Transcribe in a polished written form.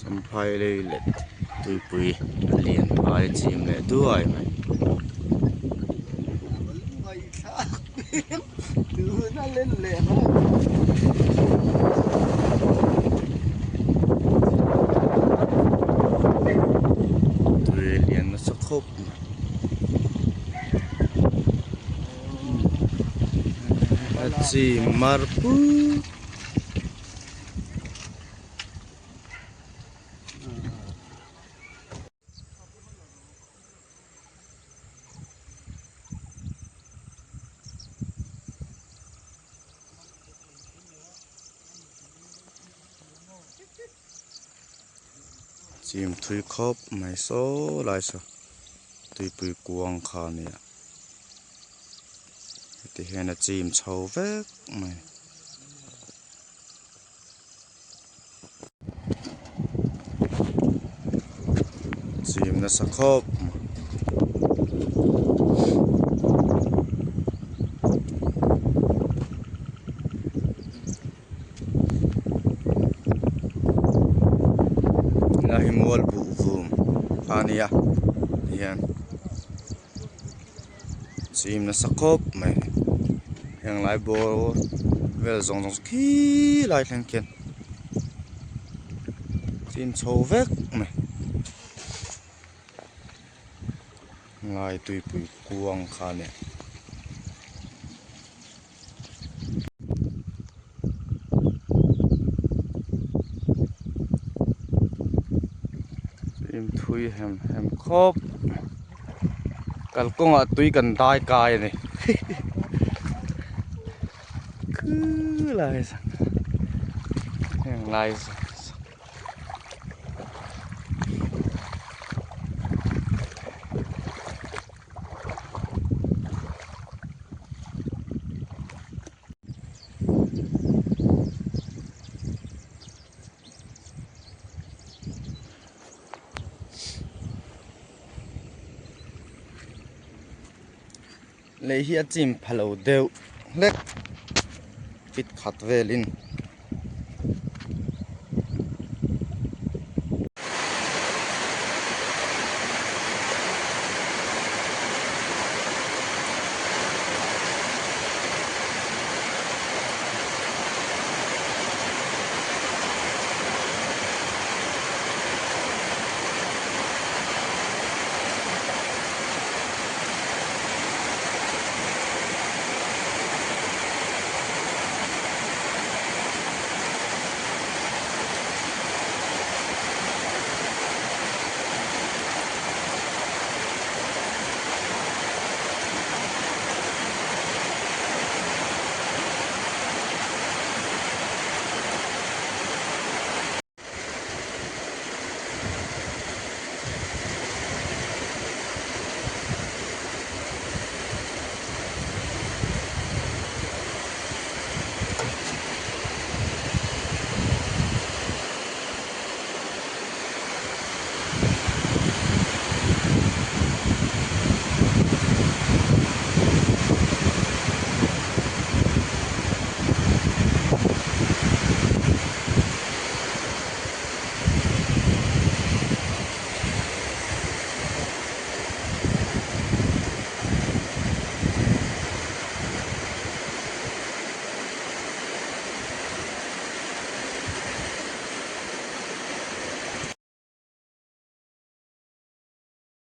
Champhai lei leh tuipui a lian ai a chim leh duai mai. Tui lian nasa khawp mai. A chim mar put. Chim thui khawp mai saw lai saw tuipui kuang kha a nia heti hian a chim chho vek mai. Chim nasa khawp a hi mual buh vum a nia tihian chim nasa khawp mai heng lai bawr vel zawng zawng chu khilai thleng khian chim chho vek mai ngai tuipui kuang kha a nia. Thui hem hem khawp kalkawngah tui kan dai kai a ni khulai heng lai Lei hi a chim pha lo deuh hlek fit khat velin.